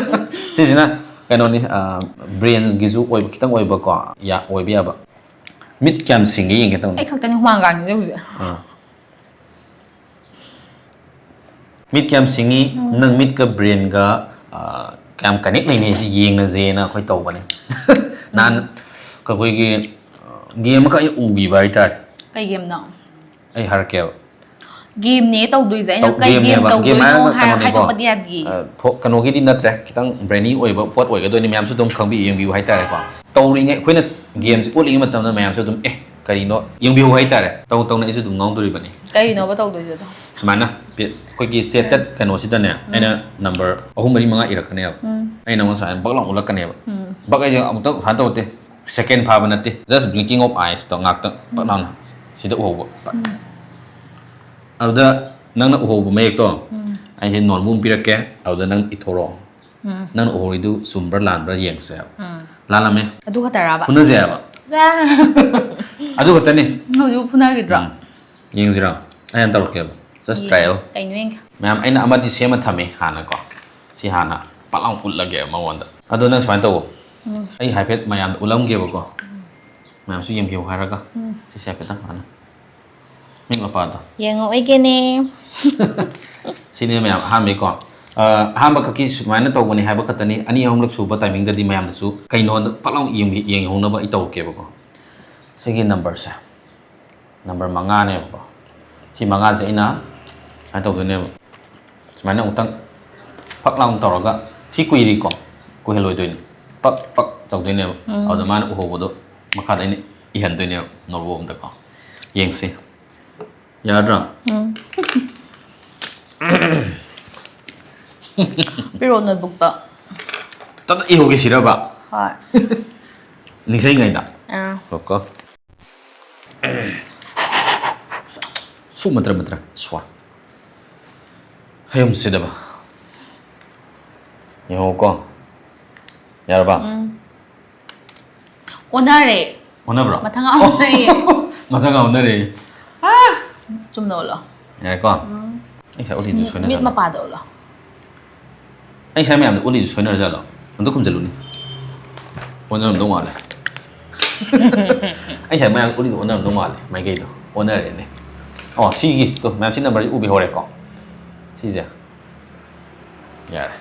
ꯁꯤꯁꯤꯅ ꯀꯩꯅꯣꯅꯤ, ꯑꯥ, ꯕ꯭ꯔꯦꯟꯒꯤꯁꯨ ꯑꯣꯏꯕ, ꯈꯤꯇꯪ ꯑꯣꯏꯕꯀꯣ, ꯌꯥ-, ꯑꯣꯏꯕ ꯌꯥꯕ꯫ ꯃꯤꯠ ꯀꯌꯥꯝ ꯁꯤꯡꯒꯦ ꯌꯦꯡꯒꯦ ꯇꯧꯅꯤ꯫ ꯑꯩ ꯈꯛꯇꯅꯤ ꯍꯨꯃꯥꯡ ꯀꯥꯡꯉꯤꯁꯦ ꯍꯧꯖꯤꯛ꯫ ꯑꯥ꯫ ꯃꯤꯠ ꯀꯌꯥꯝ ꯁꯤꯡꯉꯤ, ꯅꯪ ꯃꯤꯠꯀ ꯕ꯭ꯔꯦꯟꯒ, ꯑꯥ, ꯀꯌꯥꯝ ꯀꯅꯦꯛ ꯂꯩꯅꯩ ꯁꯤ ꯌꯦꯡꯅꯁꯦꯅ ꯑꯩꯈꯣꯏ ꯇꯧꯕꯅꯦ꯫ ꯅꯍꯥꯟ ꯑꯩꯈꯣꯏꯒꯤ, ꯑꯥ, ꯒꯦꯝ ꯑꯃꯈꯛ ꯑꯩ ꯎꯈꯤꯕ ꯍꯥꯏꯇꯥꯔꯦ꯫ ꯀꯩ ꯒꯦꯝꯅꯣ? ꯑꯩ ꯍꯥꯏꯔꯛꯀꯦꯕ꯫ ꯒꯦꯝꯅꯦ ꯇꯧꯗꯣꯏꯁꯦ, ꯑꯩꯅ ꯇꯧ-, ꯀꯩ ꯒꯦꯝ ꯒꯦꯝꯅꯦꯕ꯫ ꯒꯦꯝ ꯇꯧꯗꯣꯏꯅꯣ ꯍꯥꯏꯔꯒ ꯍꯥꯏ-, ꯀꯩꯅꯣꯅꯤꯀꯣ꯫ ꯍꯥꯏꯗꯣꯛꯄꯗꯤ ꯌꯥꯗꯦ꯫ ꯑ, ꯊꯣꯛ-, ꯀꯩꯅꯣꯒꯤꯗꯤ ꯅꯠꯇ꯭ꯔꯦ, ꯈꯤꯇꯪ ꯕ꯭ꯔꯦꯅꯤ ꯑꯣꯏꯕ ꯄꯣꯠ ꯑꯣꯏꯒꯗꯣꯏꯅꯤ, ꯃꯌꯥꯝꯁꯨ ꯑꯗꯨꯝ ꯈꯪꯕꯤꯌꯨ, ꯌꯦꯡꯕꯤꯌꯨ ꯍꯥꯏꯇꯥꯔꯦꯀꯣ꯫ ꯇꯧꯔꯤꯉꯩ, ꯑꯩꯈꯣꯏꯅ ꯒꯦꯝꯁꯦ ꯑꯣꯠꯂꯤꯉꯩ ꯃꯇꯝꯗ ꯃꯌꯥꯝꯁꯨ ꯑꯗꯨꯝ, "ꯑꯦ, ꯀꯔꯤꯅꯣ ꯌꯦꯡꯕꯤꯌꯨ ꯍꯥꯏꯇꯥꯔꯦ꯫ ꯇꯧ ꯇꯧꯅ ꯑꯩꯁꯨ ꯑꯗꯨꯝ ꯉꯥꯡꯗꯣꯔꯤꯕꯅꯤ꯫ ꯀꯩꯅꯣꯕ ꯇꯧꯗꯣꯏꯁꯦ ꯑꯗꯣ? ꯁꯨꯃꯥꯏꯅ ꯄꯦ- ꯑꯩꯈꯣꯏꯒꯤ ꯆꯦꯇꯠ ꯀꯩꯅꯣꯁꯤꯗꯅꯦ ꯑꯩꯅ ꯅꯝꯕꯔ ꯑꯍꯨꯝ ꯃꯔꯤ ꯃꯉꯥ ꯏꯔꯛꯀꯅꯦꯕ꯫ ꯎꯝ ꯑꯩꯅ ꯅꯉꯣꯟꯗ ꯁꯨꯃꯥꯏꯅ ꯕꯛ ꯂꯥꯎ ꯎꯠꯂꯛꯀꯅꯦꯕ꯫ ꯎꯝ ꯕꯛ ꯑꯩꯁꯦ ꯑꯃꯨꯛꯇꯪ ꯁꯨꯃꯥꯏꯅ ꯇꯧꯔꯛꯇꯦ꯫ ꯁꯦꯀꯦꯟ ꯐꯥꯕ ꯅꯠꯇꯦ, just blinking of eyes ꯇꯣ ꯉꯥꯛꯇꯪ ꯕꯛ ꯂꯥꯎꯅ ꯁꯤꯗ ꯎꯍꯧꯕ꯫ ꯑꯗꯨꯗ ꯅꯪꯅ ꯎꯍꯧꯕ ꯃꯌꯦꯛꯇꯣ ꯎꯝ ꯑꯩꯁꯦ ꯅꯣꯠꯕꯨꯛ ꯑꯃ ꯄꯤꯔꯛꯀꯦ, ꯑꯗꯨꯗ ꯅꯪ ꯏꯊꯣꯔꯛꯑꯣ꯫ ꯎꯝ ꯅꯪꯅ ꯎꯍꯧꯔꯤꯗꯨ ꯆꯨꯝꯕ꯭ꯔꯥ ꯂꯥꯟꯕ꯭ꯔꯥ ꯌꯦꯡꯁꯦꯕ꯫ ꯎꯝ ꯂꯥꯜꯂꯝꯃꯦ, ꯑꯗꯨ ꯈꯛꯇꯔꯕ? ꯐꯨꯅꯁꯦꯕ꯫ ꯆꯥ꯫ ꯑꯗꯨ ꯈꯛꯇꯅꯤ꯫ ꯍꯧꯖꯤꯛ ꯐꯨꯅꯈꯤꯗ꯭ꯔꯣ? ꯎꯝ꯫ ꯌꯦꯡꯁꯤꯔꯣ? ꯑꯩ ꯍꯥꯟꯅ ꯇꯧꯔꯛꯀꯦꯕ, just trial꯫ ꯀꯩꯅꯣ ꯌꯦꯡꯒꯦ꯫ ꯃꯌꯥꯝ, ꯑꯩꯅ ꯑꯃꯗꯤ ꯁꯦꯝꯃ ꯊꯝꯃꯤ ꯍꯥꯟꯅꯀꯣ꯫ ꯁꯤ ꯍꯥꯟꯅ ꯄꯠ ꯂꯥꯎ ꯎꯠꯂꯒꯦ ꯃꯉꯣꯟꯗ꯫ ꯑꯗꯣ ꯅꯪ ꯁꯨꯃꯥꯏꯅ ꯇꯧꯋꯣ, ꯎꯝ ꯑꯩ ꯍꯥꯏꯐꯦꯠ ꯃꯌꯥꯝꯗ ꯎꯠꯂꯝꯒꯦꯕꯀꯣ, ꯃꯌꯥꯝꯁꯨ ꯌꯦꯡꯕꯤꯌꯨ ꯍꯥꯏꯔꯒ꯫ ꯎꯝ ꯁꯤꯁꯦ ꯍꯥꯏꯐꯦꯠꯇꯪ ꯐꯖꯅ, ꯃꯤꯠ ꯃꯄꯥꯗꯣ꯫ ꯌꯦꯡꯉꯛꯑꯣꯏꯒꯦꯅꯦ꯫ ꯁꯤꯅꯦ ꯃꯌꯥꯝ ꯑꯍꯥꯟꯕꯩꯀꯣ꯫ ꯑ, ꯑꯍꯥꯟꯕ ꯈꯛꯀꯤ ꯁꯨꯃꯥꯏꯅ ꯇꯧꯕꯅꯤ ꯍꯥꯏꯕ ꯈꯛꯇꯅꯤ꯫ ꯑꯅꯤ ꯑꯍꯨꯝꯂꯛ ꯁꯨꯕ ꯇꯥꯏꯃꯤꯡꯗꯗꯤ ꯃꯌꯥꯝꯗꯁꯨ ꯀꯩꯅꯣꯗ ꯄꯠ ꯂꯥꯎ ꯌꯦꯡꯕꯤ- ꯌꯦꯡꯍꯧꯅꯕ ꯑꯩ ꯇꯧꯔꯛꯀꯦꯕꯀꯣ꯫ ꯁꯤꯒꯤ ꯅꯝꯕꯔꯁꯦ, ꯅꯝꯕꯔ ꯃꯉꯥꯅꯦꯕꯀꯣ꯫ ꯁꯤ ꯃꯉꯥꯁꯦ ꯑꯩꯅ ꯁꯨꯃꯥꯏꯅ ꯇꯧꯗꯣꯏꯅꯦꯕ꯫ ꯁꯨꯃꯥꯏꯅ ꯑꯃꯨꯛꯇꯪ ꯐꯛ ꯂꯥꯎꯅ ꯇꯧꯔꯒ, ꯁꯤ ꯀꯨꯏꯔꯤꯀꯣ, ꯀꯨꯏꯍꯜꯂꯣꯏꯗꯣꯏꯅꯦ꯫ ꯄꯛ ꯄꯛ ꯇꯧꯗꯣꯏꯅꯦꯕ꯫ ꯎꯝ꯫ ꯑꯗꯨꯗ ꯃꯥꯅ ꯎꯍꯧꯕꯗꯣ ꯃꯈꯥꯗ ꯑꯩꯅ ꯏꯍꯟꯗꯣꯏꯅꯦꯕ ꯅꯣꯠꯕꯨꯛ ꯑꯝꯗꯀꯣ꯫ ꯌꯦꯡꯁꯤ꯫ ꯌꯥꯗ꯭ꯔꯥ? ꯎꯝ ꯄꯤꯔꯛꯑꯣ ꯅꯣꯠꯕꯨꯛꯇꯣ꯫ ꯇꯞꯅ ꯏꯍꯧꯒꯦ ꯁꯤꯔꯕ? ꯍꯣꯏ꯫ ꯅꯤꯡꯁꯤꯡꯉꯩꯗ꯫ ꯑꯥ꯫ ꯀꯣ꯫ ꯁꯨ ꯃꯇ꯭ꯔ ꯃꯇ꯭ꯔ ꯁ꯭ꯋꯥ꯫ ꯍꯌꯨꯝꯁꯤꯗꯕ꯫ ꯌꯦꯡꯉꯣꯀꯣ꯫ ꯌꯥꯔꯕ? ꯎꯝ꯫ ꯑꯣꯟꯅꯔꯦ꯫ ꯑꯣꯟꯅꯕ꯭ꯔꯣ? ꯃꯊꯪ ꯑꯣꯟꯅꯩꯌꯦ꯫ ꯃꯊꯪ ꯑꯣꯟꯅꯔꯦ꯫ ꯆꯨꯝꯅ ꯎꯠꯂꯣ꯫ ꯌꯥꯔꯦꯀꯣ? ꯑꯩ ꯉꯁꯥꯏ ꯎꯠꯂꯤꯗꯨ ꯃꯤꯠ ꯁꯣꯏꯅꯔꯝꯃꯦ꯫ ꯃꯄꯥꯗ ꯎꯠꯂꯣ꯫ ꯑꯩ ꯉꯁꯥꯏ ꯃꯌꯥꯝꯗ ꯎꯠꯂꯤꯗꯨ ꯁꯣꯏꯅꯔꯖꯥꯠꯂꯣ? ꯑꯝꯇ ꯈꯨꯝꯖꯤꯜꯂꯨꯅꯦ꯫ ꯑꯣꯟꯅꯔꯝꯗꯧ ꯃꯥꯜꯂꯦ꯫ ꯑꯩ ꯉꯁꯥꯏ ꯃꯌꯥꯝꯗ ꯎꯠꯂꯤꯗꯨ ꯑꯣꯟꯅꯔꯝꯗꯧ ꯃꯥꯜꯂꯦ, ꯃꯥꯏꯀꯩꯗꯣ꯫ ꯑꯣꯟꯅꯔꯦꯅꯦ꯫ ꯑꯣ, ꯁꯤꯒꯤꯗꯣ, ꯃꯌꯥꯝ ꯁꯤ ꯅꯝꯕꯔꯁꯤ ꯎꯕꯤꯍꯧꯔꯦꯀꯣ? ꯁꯤꯁꯦ꯫ ꯌꯥꯔꯦ꯫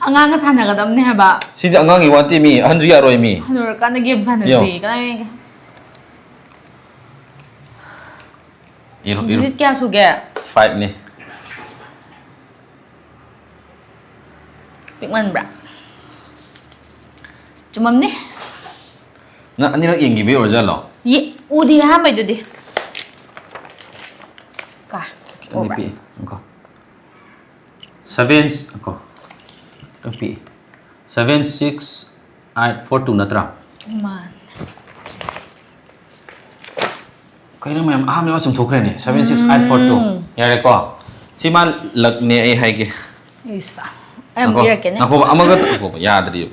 ꯑꯉꯥꯡꯒ ꯁꯥꯟꯅꯒꯗꯕꯅꯦ ꯍꯥꯏꯕ꯫ ꯁꯤꯗꯤ ꯑꯉꯥꯡꯒꯤ ꯋꯥ ꯅꯠꯇꯦ ꯃꯤ, ꯑꯍꯟꯁꯨ ꯌꯥꯔꯣꯏ ꯃꯤ꯫ ꯍꯅꯨꯔꯀꯥꯟꯗ ꯒꯦꯝ ꯁꯥꯟꯅꯁꯤ꯫ ꯌꯦꯡꯉꯣ꯫ ꯀꯅꯥ ꯌꯦꯡꯒꯦ? ꯏꯔꯣ, ꯏꯔꯣ꯫ ꯗꯤꯖꯤꯠ ꯀꯌꯥ ꯁꯨꯒꯦ? ꯐꯥꯏꯚꯅꯤ꯫ ꯄꯤꯛꯃꯟꯕ꯭ꯔꯥ? ꯆꯨꯝꯃꯝꯅꯤ꯫ ꯅꯪ ꯑꯅꯤꯔꯛ ꯌꯦꯡꯈꯤꯕꯩ ꯑꯣꯏꯔꯖꯥꯠꯂꯣ? ꯎꯗꯤ ꯑꯍꯥꯟꯕꯩꯗꯨꯗꯤ꯫ ꯀꯥ ꯈꯤꯇꯪꯗꯤ ꯄꯤꯛꯏ꯫ ꯉꯥꯏꯈꯣ꯫ Seven, ꯉꯥꯏꯈꯣ꯫ ꯈꯤꯇꯪ ꯄꯤꯛꯏ꯫ Seven six eight four two ꯅꯠꯇ꯭ꯔꯥ? ꯃꯥꯅꯦ꯫ ꯀꯩꯅꯣ ꯃꯌꯥꯝ ꯑꯍꯥꯟꯕ ꯑꯃ ꯆꯨꯝꯊꯣꯛꯈ꯭ꯔꯦꯅꯦ꯫ Seven six eight four two꯫ ꯌꯥꯔꯦꯀꯣ꯫ ꯁꯤ ꯃꯥ ꯂꯛꯅꯦ ꯑꯩ ꯍꯥꯏꯒꯦ꯫ ꯏꯁ꯫ ꯑꯩ ꯑꯃꯨꯛ ꯏꯔꯛꯀꯦꯅꯦ꯫ ꯉꯥꯏꯈꯣꯕ, ꯑꯃꯒ ꯉꯥꯏꯈꯣꯕ, ꯌꯥꯗ꯭ꯔꯤꯕ꯫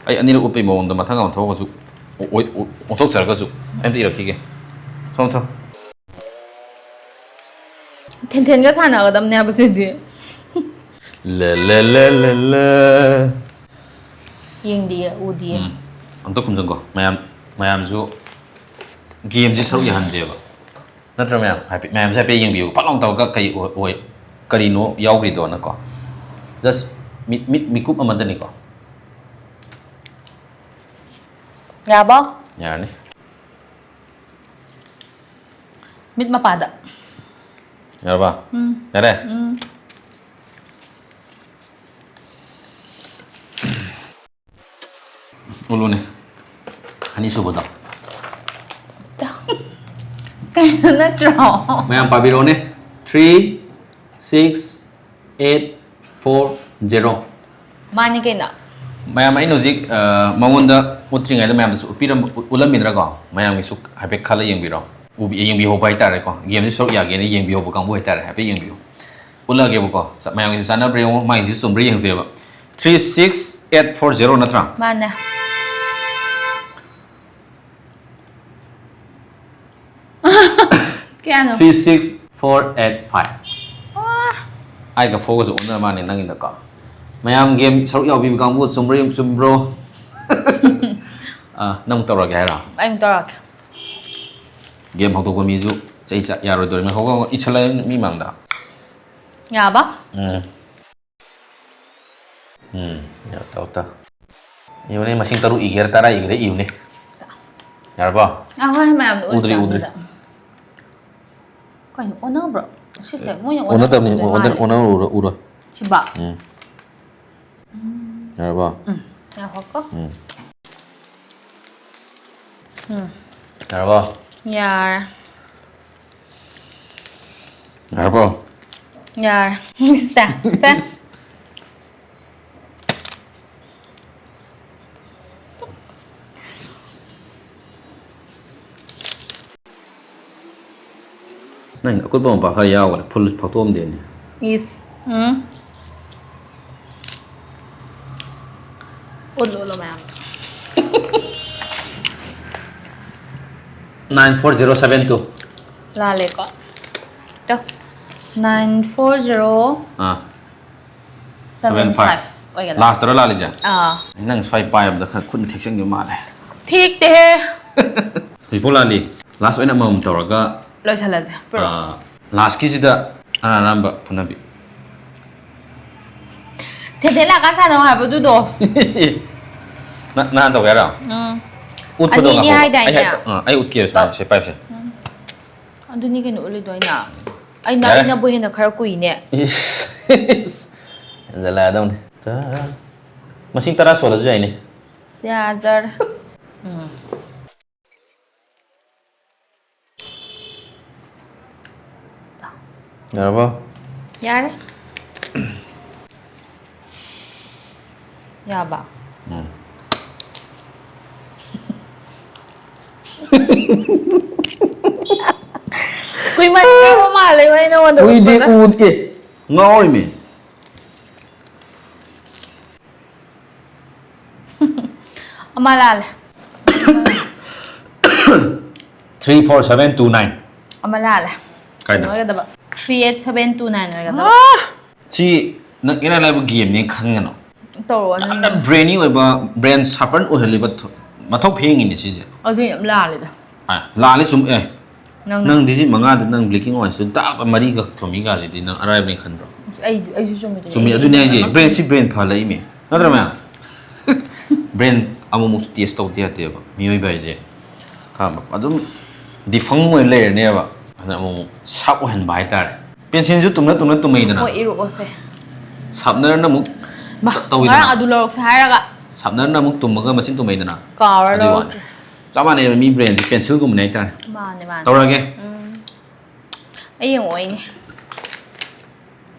ꯑꯩ ꯑꯅꯤꯔꯛ ꯎꯠꯄꯩ ꯃꯑꯣꯡꯗ ꯃꯊꯪ ꯑꯃ ꯊꯣꯛꯑꯒꯁꯨ ꯑꯣ-, ꯑꯣ-, ꯑꯣ-, ꯑꯣꯟꯊꯣꯛꯆꯔꯒꯁꯨ ꯑꯩ ꯑꯝꯇ ꯏꯔꯛꯈꯤꯒꯦ꯫ ꯁꯣꯝ ꯊꯝ꯫ ꯊꯦꯟꯊꯦꯟꯒ ꯁꯥꯟꯅꯒꯗꯕꯅꯦ ꯍꯥꯏꯕ ꯁꯤꯗꯤ꯫ ꯂ ꯂ ꯂ ꯂ ꯂ꯫ ꯌꯦꯡꯗꯤꯌꯦ, ꯎꯗꯤꯌꯦ꯫ ꯎꯝ꯫ ꯑꯝꯇ ꯈꯨꯝꯖꯟꯀꯣ꯫ ꯃꯌꯥꯝ, ꯃꯌꯥꯝꯁꯨ ꯒꯦꯝꯁꯤ ꯁꯔꯨꯛ ꯌꯥꯍꯟꯁꯦꯕ꯫ ꯅꯠꯇ꯭ꯔ ꯃꯌꯥꯝ? ꯍꯥꯏꯐꯦꯠ, ꯃꯌꯥꯝꯁꯦ ꯍꯥꯏꯐꯦꯠ ꯌꯦꯡꯕꯤꯌꯨ꯫ ꯐꯠ ꯂꯥꯎ ꯇꯧꯔꯒ ꯀꯩ ꯑꯣꯏ, ꯑꯣꯏ, ꯀꯔꯤꯅꯣ ꯌꯥꯎꯈ꯭ꯔꯤꯗꯣꯅꯀꯣ꯫ Just ꯃꯤꯠ, ꯃꯤꯠ, ꯃꯤꯀꯨꯞ ꯑꯃꯗꯅꯤꯀꯣ꯫ ꯌꯥꯕꯣ? ꯌꯥꯔꯅꯤ꯫ ꯃꯤꯠ ꯃꯄꯥꯗ꯫ ꯌꯥꯔꯕ? ꯎꯝ꯫ ꯌꯥꯔꯦ? ꯎꯝ꯫ ꯎꯠꯂꯨꯅꯦ꯫ ꯑꯅꯤꯁꯨꯕꯗꯣ꯫ ꯀꯩꯅꯣ ꯅꯠꯇ꯭ꯔꯣ? ꯃꯌꯥꯝ ꯄꯥꯕꯤꯔꯣꯅꯦ꯫ Three six eight four zero꯫ ꯃꯥꯅꯤ ꯀꯩꯅꯣ꯫ ꯃꯌꯥꯝ, ꯑꯩꯅ ꯍꯧꯖꯤꯛ, ꯑ, ꯃꯉꯣꯟꯗ ꯎꯠꯇ꯭ꯔꯤꯉꯩꯗ ꯃꯌꯥꯝꯗꯁꯨ ꯎꯠꯄꯤꯔꯝ-, ꯎꯠ-, ꯎꯠꯂꯝꯃꯤꯗ꯭ꯔꯥꯀꯣ? ꯃꯌꯥꯝꯒꯤꯁꯨ ꯍꯥꯏꯐꯦꯠ ꯈꯜꯂ ꯌꯦꯡꯕꯤꯔꯣ꯫ ꯎꯕꯤ-, ꯌꯦꯡꯕꯤꯍꯧꯕ ꯍꯥꯏꯇꯥꯔꯦꯀꯣ꯫ ꯒꯦꯝꯁꯤ ꯁꯔꯨꯛ ꯌꯥꯒꯦꯅ ꯌꯦꯡꯕꯤꯍꯧꯕ ꯀꯥꯡꯕꯨ ꯍꯥꯏꯇꯥꯔꯦ꯫ ꯍꯥꯏꯐꯦꯠ ꯌꯦꯡꯕꯤꯌꯨ꯫ ꯎꯠꯂꯛꯑꯒꯦꯕꯀꯣ꯫ ꯆ-, ꯃꯌꯥꯝꯒꯤꯁꯨ ꯆꯥꯟꯅꯕ꯭ꯔꯥ ꯌꯦꯡꯉꯣ, ꯃꯥꯒꯤꯁꯨ ꯆꯨꯝꯕ꯭ꯔꯥ ꯌꯦꯡꯁꯦꯕ꯫ Three six eight four zero ꯅꯠꯇ꯭ꯔꯥ? ꯃꯥꯅꯦ꯫ ꯀꯌꯥꯅꯣ? Three six four eight five꯫ ꯑꯥꯏꯒ ꯐꯣꯔꯒꯁꯨ ꯑꯣꯟꯅ ꯃꯥꯜꯂꯦ ꯅꯪꯒꯤꯗꯀꯣ꯫ ꯃꯌꯥꯝ ꯒꯦꯝ ꯁꯔꯨꯛ ꯌꯥꯎꯕꯤꯕ ꯀꯥꯡꯕꯨ ꯆꯨꯝꯕ꯭ꯔꯥ ꯌꯦꯡ-, ꯆꯨꯝꯕ꯭ꯔꯣ? ꯑꯥ, ꯅꯪ ꯇꯧꯔꯒꯦ ꯍꯥꯏꯔꯣ? ꯑꯩ ꯑꯃꯨꯛ ꯇꯧꯔꯛꯀꯦ꯫ ꯒꯦꯝ ꯍꯧꯗꯣꯛꯄ ꯃꯤꯁꯨ ꯆꯩ ꯆꯥ-, ꯌꯥꯔꯣꯏꯗꯣꯔꯤꯃꯤ꯫ ꯍꯧꯒꯠ-, ꯍꯧꯒꯠ-, ꯏꯁꯜꯂ ꯃꯤ ꯃꯥꯡꯗ꯫ ꯌꯥꯕ? ꯎꯝ꯫ ꯎꯝ, ꯌꯥ, ꯇꯧ, ꯇꯧ꯫ ꯏꯌꯨꯅꯦ, ꯃꯁꯤꯡ ꯇꯔꯨꯛ ꯏꯒꯦꯔꯥ ꯇꯔꯥ ꯏꯒꯦꯔꯥ ꯏꯌꯨꯅꯦ꯫ ꯌꯥꯔꯕꯣ? ꯑꯍꯣꯏ, ꯃꯌꯥꯝꯗꯣ ꯎꯗ꯭ꯔꯤ, ꯎꯗ꯭ꯔꯤ, ꯎꯗ꯭ꯔꯤ꯫ ꯎꯗ꯭ꯔꯤ꯫ ꯀꯩꯅꯣ, ꯑꯣꯟꯅꯕ꯭ꯔꯣ? ꯁꯤꯁꯦ ꯃꯣꯏꯅ ꯑꯣꯟꯅꯗꯕꯅꯤ, ꯑꯣꯟꯅꯕ ꯑꯣꯟꯅ-, ꯃꯥꯜꯂꯦ꯫ ꯑꯣꯟꯅꯔꯨꯔꯣ, ꯎꯔꯣ꯫ ꯁꯤꯕ? ꯎꯝ꯫ ꯎꯝ꯫ ꯌꯥꯔꯕꯣ? ꯎꯝ꯫ ꯉꯥꯏꯈꯣꯀꯣ꯫ ꯎꯝ꯫ ꯌꯥꯔꯕꯣ? ꯌꯥꯔꯦ꯫ ꯌꯥꯔꯕꯣ? ꯌꯥꯔꯦ꯫ ꯁꯦ, ꯁꯦ꯫ ꯅꯪ ꯑꯀꯨꯠꯄ ꯃꯄꯥ ꯈꯔ ꯌꯥꯎꯈ꯭ꯔꯦ, ꯐꯨꯜ ꯐꯥꯛꯇꯣꯛꯑꯝꯗꯦꯅꯦ꯫ ꯏꯁ꯫ ꯎꯝ꯫ ꯎꯠꯂꯨ, ꯎꯠꯂꯨ ꯃꯌꯥꯝ꯫ Nine four zero seven two꯫ ꯂꯥꯜꯂꯦꯀꯣ꯫ ꯇꯣ꯫ Nine four zero ꯑꯥ꯫ seven five ꯑꯣꯏꯒꯗ꯭ꯔꯥ? ꯂꯥꯁꯇꯔꯣ ꯂꯥꯜꯂꯤꯁꯦ? ꯑꯥ꯫ ꯅꯪ ꯁ꯭ꯋꯥꯏ ꯄꯥꯏꯕꯗ ꯈꯔ ꯈꯨꯠꯅ ꯊꯦꯛꯆꯟꯈꯤꯕ ꯃꯥꯜꯂꯦ꯫ ꯊꯦꯛꯇꯦꯍꯦ꯫ ꯍꯧꯖꯤꯛꯐꯥꯎ ꯂꯥꯜꯂꯤ꯫ ꯂꯥꯁ ꯑꯣꯏꯅ ꯑꯃꯃꯝ ꯇꯧꯔꯒ ꯂꯣꯏꯁꯜꯂꯁꯦ꯫ ꯄꯨꯔꯛꯑꯣ꯫ ꯑꯥ, ꯂꯥꯁꯀꯤꯁꯤꯗ ꯑꯔꯥꯟ ꯑꯔꯥꯟꯕ ꯐꯨꯅꯕꯤ꯫ ꯊꯦꯊꯦ ꯂꯥꯛꯀꯥꯟ ꯁꯥꯟꯅꯧ ꯍꯥꯏꯕꯗꯨꯗꯣ꯫ ꯅ- ꯅꯍꯥꯟ ꯇꯧꯒꯦ ꯍꯥꯏꯔꯣ? ꯎꯝ꯫ ꯎꯠꯄꯗꯣ ꯑꯅꯤꯅꯤ ꯉꯥꯏꯈꯣꯀꯣ꯫ ꯍꯥꯏꯗꯥꯏꯅꯦ? ꯑꯩ ꯍꯥꯏ- ꯑꯥ, ꯑꯩ ꯎꯠꯀꯦ ꯁꯨꯃꯥꯏꯅ, ꯁꯦ ꯄꯥꯏꯁꯦ꯫ ꯑꯗꯨꯅꯤ ꯀꯩꯅꯣ ꯎꯠꯂꯤꯗꯣ ꯑꯩꯅ꯫ ꯑꯩꯅ, ꯌꯥꯔꯦ꯫ ꯑꯩꯅꯕꯨ ꯍꯦꯟꯅ ꯈꯔ ꯀꯨꯏꯅꯦ꯫ ꯍꯦꯟꯖꯜꯂꯛꯑꯗꯧꯅꯤ꯫ ꯇ-, ꯃꯁꯤꯡ ꯇꯔꯥ ꯁꯣꯜꯂꯁꯨ ꯌꯥꯏꯅꯦ꯫ ꯌꯥꯖꯔꯦ꯫ ꯎꯝ꯫ ꯌꯥꯔꯕꯣ? ꯌꯥꯔꯦ꯫ ꯌꯥꯕ꯫ ꯎꯝ꯫ ꯀꯨꯏꯃꯟꯈ꯭ꯔꯕ ꯃꯥꯜꯂꯦ ꯃꯣꯏ ꯅꯉꯣꯟꯗ ꯎꯏꯗꯤ ꯎꯠꯄꯗ꯫ ꯎꯗꯦ꯫ ꯉꯥꯎꯔꯤꯃꯤ꯫ ꯑꯃ ꯂꯥꯜꯂꯦ꯫ Three four seven two nine꯫ ꯑꯃ ꯂꯥꯜꯂꯦ꯫ ꯀꯥꯏꯗ? ꯀꯩꯅꯣ ꯑꯣꯏꯒꯗꯕ꯫ Three eight seven two nine ꯑꯣꯏꯒꯗꯕ꯫ ꯁꯤ ꯅꯪ ꯏꯔꯥꯏ ꯂꯥꯏꯕ ꯒꯦꯝꯅꯦ ꯈꯟꯒꯅꯣ꯫ ꯇꯧꯔꯛꯑꯣ ꯅꯪ꯫ ꯌꯥꯝꯅ ꯕ꯭ꯔꯦꯅꯤ ꯑꯣꯏꯕ, ꯕ꯭ꯔꯦꯟ ꯁꯥꯔꯄꯟ ꯑꯣꯏꯍꯜꯂꯤꯕ ꯊ-, ꯃꯊꯧ ꯐꯦꯡꯉꯤꯅꯦ ꯁꯤꯁꯦ꯫ ꯑꯗꯨ ꯌꯥꯝ ꯂꯥꯜꯂꯦꯗ꯫ ꯑ, ꯂꯥꯜꯂꯦ ꯆꯨꯝ-, ꯑꯦ꯫ ꯅꯪꯅ꯫ ꯅꯪ ꯗꯤꯖꯤꯠ ꯃꯉꯥꯗ ꯅꯪ ꯕ꯭ꯂꯤꯀꯤꯡ ꯑꯣꯏꯁꯤꯗ ꯗꯥꯛ ꯃꯔꯤꯒ ꯆꯨꯝꯃꯤ ꯀꯥꯁꯤꯗꯤ ꯅꯪ ꯑꯔꯥꯏꯕꯅꯦ ꯈꯟꯕ꯭ꯔꯣ? ꯑꯩ, ꯑꯩꯁꯨ ꯆꯨꯝꯃꯤꯗꯨꯅꯤ꯫ ꯆꯨꯝꯃꯤ, ꯑꯩ ꯑꯗꯨꯅꯦ ꯍꯥꯏꯁꯦ꯫ ꯑꯃ ꯕ꯭ꯔꯦꯟꯁꯤ ꯕ꯭ꯔꯦꯟ ꯐꯍꯜꯂꯛꯏꯃꯤ꯫ ꯅꯠꯇ꯭ꯔ ꯃꯌꯥꯝ? ꯕ꯭ꯔꯦꯟ ꯑꯃꯨꯛꯃꯨꯛꯁꯨ ꯇꯦꯁ ꯇꯧꯗ ꯌꯥꯗꯦꯕ꯫ ꯃꯤꯑꯣꯏꯕ ꯍꯥꯏꯁꯦ ꯈꯪꯉꯕ? ꯑꯗꯨꯝ ꯗꯤꯐꯪ ꯑꯣꯏꯅ ꯂꯩꯔꯅꯦꯕ꯫ ꯑꯗꯨꯅ ꯑꯃꯨꯛꯃꯨꯛ ꯁꯥꯔꯞ ꯑꯣꯏꯍꯟꯕ ꯍꯥꯏꯇꯥꯔꯦ꯫ ꯄꯦꯟꯁꯤꯜꯁꯨ ꯇꯨꯝꯅ ꯇꯨꯝꯅ ꯇꯨꯝꯃꯛꯏꯗꯅ꯫ ꯍꯣꯏ, ꯏꯔꯛꯑꯣꯁꯦ꯫ ꯁꯥꯔꯞꯅꯔꯅ ꯑꯃꯨꯛ ꯃꯥ, ꯇꯧꯋꯤꯗꯅ꯫ ꯉꯔꯥꯡ ꯑꯗꯨ ꯂꯧꯔꯛꯁꯦ ꯍꯥꯏꯔꯒ꯫ ꯁꯥꯔꯞꯅꯔꯅ ꯑꯃꯨꯛ ꯇꯨꯝꯃꯒ ꯃꯆꯤꯟ ꯇꯨꯝꯃꯛꯏꯗꯅ꯫ ꯀꯥꯎꯔ ꯑꯗꯨꯏ ꯋꯥꯅꯤ꯫ ꯂꯧꯔꯛꯇ꯭ꯔꯦ꯫ ꯆꯞ ꯃꯥꯟꯅꯩꯕ, ꯃꯤ ꯕ꯭ꯔꯦꯟꯁꯦ ꯄꯦꯟꯁꯤꯜꯒꯨꯝꯕꯅꯦ ꯍꯥꯏꯇꯥꯔꯦ꯫ ꯃꯥꯅꯦ ꯃꯥꯅꯦ꯫ ꯇꯧꯔꯛꯑꯒꯦ꯫ ꯎꯝ꯫ ꯑꯩ ꯌꯦꯡꯉꯛꯑꯣꯏꯅꯦ꯫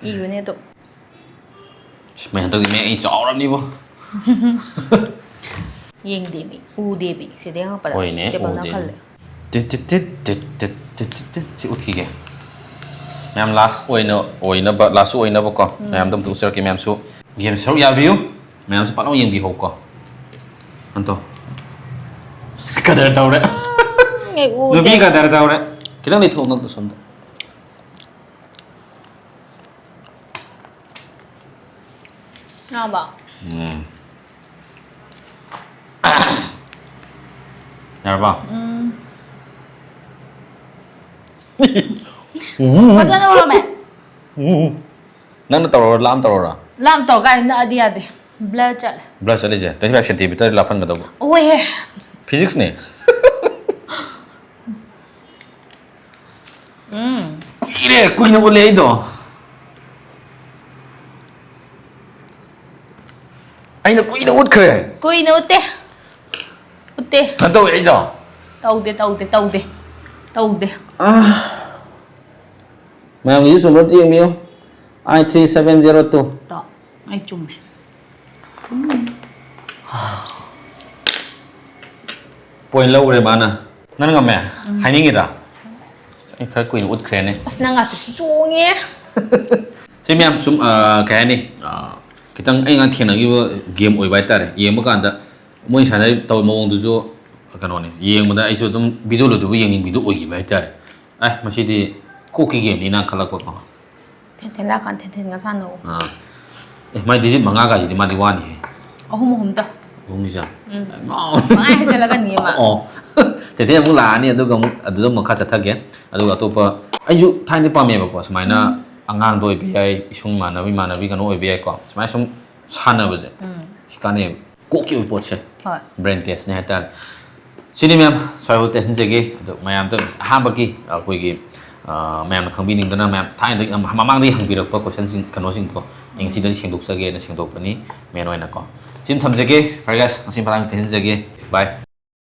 ꯏꯕꯅꯦ ꯑꯗꯨꯝ꯫ ꯑꯁ, ꯃꯩ ꯍꯟꯗꯛꯇꯤ ꯃꯌꯦꯛ ꯑꯩ ꯆꯥꯎꯔꯕꯅꯤꯕꯣ꯫ ꯌꯦꯡꯗꯦꯃꯤ, ꯎꯗꯦꯃꯤ꯫ ꯁꯤꯗ ꯌꯦꯡꯉꯛꯄꯗ ꯍꯣꯏꯅꯦ, ꯇꯦꯕꯜꯅ ꯎꯗꯦ꯫ ꯈꯜꯂꯦ꯫ ꯇꯤꯠ ꯇꯤꯠ ꯇꯤꯠ ꯇꯤꯠ ꯇꯤꯠ ꯇꯤꯠ ꯇꯤꯠ ꯇꯤꯠ꯫ ꯁꯤ ꯎꯠꯈꯤꯒꯦ꯫ ꯃꯌꯥꯝ ꯂꯥꯁ ꯑꯣꯏꯅ, ꯑꯣꯏꯅꯕ, ꯂꯥꯁꯁꯨ ꯑꯣꯏꯅꯕꯀꯣ꯫ ꯃꯌꯥꯝꯗ ꯑꯝꯇ ꯎꯠꯆꯔꯛꯀꯦ꯫ ꯃꯌꯥꯝꯁꯨ ꯒꯦꯝ ꯁꯔꯨꯛ ꯌꯥꯕꯤꯌꯨ꯫ ꯃꯌꯥꯝꯁꯨ ꯄꯥꯛꯂꯥꯎ ꯌꯦꯡꯕꯤꯍꯧꯀꯣ꯫ ꯑꯟꯇꯣ꯫ ꯀꯗꯔ ꯇꯧꯔꯦ꯫ ꯑꯩ ꯎꯗꯦ꯫ ꯅꯨꯄꯤ ꯀꯗꯔ ꯇꯧꯔꯦ꯫ ꯈꯤꯇꯪ ꯂꯩꯊꯣꯛꯑꯣ ꯅꯪꯗꯣ ꯁꯣꯝꯗ꯫ ꯌꯥꯔꯕꯣ? ꯎꯝ꯫ ꯌꯥꯔꯕꯣ? ꯎꯝ꯫ ꯎ꯫ ꯐꯖꯅ ꯎꯔꯝꯃꯦ꯫ ꯎ꯫ ꯅꯪꯅ ꯇꯧꯔꯣꯔ, ꯂꯥꯝ ꯇꯧꯔꯣꯔ? ꯂꯥꯝ ꯇꯧꯔ ꯀꯥꯏ ꯅꯛꯑꯗꯤ ꯌꯥꯗꯦ꯫ ꯕ꯭ꯂꯔ ꯆꯠꯂꯦ꯫ ꯕ꯭ꯂꯔ ꯆꯠꯂꯤꯁꯦ twenty five centimeter ꯂꯥꯞꯍꯟꯒꯗꯧꯕ꯫ ꯑꯣꯏꯍꯦ꯫ Physicsꯅꯦ꯫ ꯎꯝ꯫ ꯀꯨꯏꯔꯦ, ꯀꯨꯏꯅ ꯎꯠꯂꯦ ꯑꯩꯗꯣ꯫ ꯑꯩꯅ ꯀꯨꯏꯅ ꯎꯠꯈ꯭ꯔꯦ꯫ ꯀꯨꯏꯅ ꯎꯠꯇꯦ꯫ ꯎꯠꯇꯦ꯫ ꯀꯩꯅꯣ ꯇꯧꯋꯦ ꯑꯩꯗꯣ꯫ ꯇꯧꯗꯦ, ꯇꯧꯗꯦ, ꯇꯧꯗꯦ꯫ ꯇꯧꯗꯦ꯫ ꯃꯌꯥꯝꯒꯤꯁꯨ ꯆꯨꯝꯕ꯭ꯔꯥ ꯑꯝꯇ ꯌꯦꯡꯕꯤꯌꯨ꯫ I three seven zero two꯫ ꯇꯣ, ꯑꯩ ꯆꯨꯝꯃꯦ꯫ Point ꯂꯧꯈ꯭ꯔꯦ ꯃꯥꯅ꯫ ꯅꯪ ꯉꯝꯃꯦ? ꯍꯥꯏꯅꯤꯡꯉꯤꯔꯥ? ꯑꯩ ꯈꯔ ꯀꯨꯏꯅ ꯎꯠꯈ꯭ꯔꯦꯅꯦ꯫ ꯑꯁ, ꯅꯪ ꯉꯥꯆꯤꯛꯁꯤ ꯆꯣꯡꯉꯦ꯫ ꯁꯤ ꯃꯌꯥꯝ ꯁꯨꯝ, ꯑ, ꯀꯩ ꯍꯥꯏꯅꯤ? ꯑ, ꯈꯤꯇꯪ ꯑꯩ ꯉꯥꯛ ꯊꯦꯡꯅꯈꯤꯕ game ꯑꯣꯏꯕ ꯍꯥꯏꯇꯥꯔꯦ꯫ ꯌꯦꯡꯕ ꯀꯥꯟꯗ ꯃꯣꯏ ꯁꯥꯟꯅꯔꯤꯕ ꯇꯧ-, ꯃꯑꯣꯡꯗꯨꯁꯨ ꯀꯩꯅꯣꯅꯦ꯫ ꯌꯦꯡꯕꯗ ꯑꯩꯁꯨ ꯑꯗꯨꯝ video ꯂꯣꯏꯗ꯭ꯔꯤꯕ ꯌꯦꯡꯅꯤꯡꯕꯤꯗꯨ ꯑꯣꯏꯈꯤꯕ ꯍꯥꯏꯇꯥꯔꯦ꯫ ꯑꯦ, ꯃꯁꯤꯗꯤ ꯀꯣꯛꯀꯤ gameꯅꯤꯅ ꯈꯜꯂꯛꯄꯀꯣ꯫ ꯊꯦꯟꯊꯦꯟ ꯂꯥꯛꯀꯥꯟ ꯊꯦꯟꯊꯦꯟꯒ ꯁꯥꯟꯅꯧ꯫ ꯑꯥ꯫ ꯑꯦ, ꯃꯥꯏ digit ꯃꯉꯥꯒꯁꯤꯗꯤ ꯃꯥꯗꯤ ꯋꯥꯅꯤꯍꯦ꯫ ꯑꯍꯨꯝ ꯑꯍꯨꯝꯇ꯫ ꯑꯍꯨꯝꯒꯤ ꯆꯥꯡ? ꯎꯝ꯫ ꯉꯥꯎ-, ꯄꯪꯍꯥꯏ ꯍꯥꯏꯖꯜꯂꯒꯅꯤ ꯑꯃ꯫ ꯑꯣ꯫ ꯊꯦꯟꯊꯦꯟ ꯑꯃꯨꯛ ꯂꯥꯛꯑꯅꯤ, ꯑꯗꯨꯒ ꯑꯃꯨꯛ ꯑꯗꯨꯗ ꯑꯃꯨꯛ ꯃꯈꯥ ꯆꯠꯊꯒꯦ꯫ ꯑꯗꯨꯒ ꯑꯇꯣꯞꯄ ꯑꯩꯁꯨ ꯊꯥꯏꯅꯗꯤ ꯄꯥꯝꯃꯦꯕꯀꯣ, ꯁꯨꯃꯥꯏꯅ ꯑꯉꯥꯡꯗ ꯑꯣꯏꯕ ꯌꯥꯏ, ꯏꯁꯨꯡ ꯏꯃꯥꯟꯅꯕ ꯏꯃꯥꯟꯅꯕꯤ ꯀꯩꯅꯣ ꯑꯣꯏꯕ ꯌꯥꯏꯀꯣ, ꯁꯨꯃꯥꯏꯅ ꯁꯨꯝ ꯁꯥꯟꯅꯕꯁꯦ꯫ ꯎꯝ꯫ ꯁꯤ ꯀꯥꯟꯅꯩꯌꯦꯕ꯫ ꯀꯣꯛꯀꯤ ꯑꯣꯏꯕ ꯄꯣꯠꯁꯦ꯫ ꯍꯣꯏ꯫ Brain testꯅꯦ ꯍꯥꯏꯇꯥꯔꯦ꯫ ꯁꯤꯅꯤ ꯃꯌꯥꯝ, ꯁ꯭ꯋꯥꯏꯐꯥꯎ ꯇꯦꯟꯍꯟꯖꯒꯦ꯫ ꯑꯗꯣ ꯃꯌꯥꯝꯗ ꯑꯍꯥꯟꯕꯒꯤ ꯑꯩꯈꯣꯏꯒꯤ, ꯑ, ꯃꯌꯥꯝꯅ ꯈꯪꯕꯤꯅꯤꯡꯗꯅ ꯃꯌꯥꯝ ꯊꯥꯏꯅꯗꯒꯤ, ꯑꯝ, ꯃꯃꯥꯡꯗꯒꯤ ꯍꯪꯕꯤꯔꯛꯄ questionꯁꯤꯡ, ꯀꯩꯅꯣꯁꯤꯡꯗꯣ ꯑꯩ ꯉꯁꯤꯗꯒꯤ ꯁꯦꯡꯗꯣꯛꯆꯒꯦꯅ ꯁꯦꯡꯗꯣꯛꯄꯅꯤ, main ꯑꯣꯏꯅꯀꯣ꯫ ꯁꯤꯃ ꯊꯝꯖꯒꯦ꯫ Fine guys, ꯉꯁꯤ ꯃꯇꯥꯡꯗ ꯇꯦꯟꯍꯟꯖꯒꯦ꯫ Bye꯫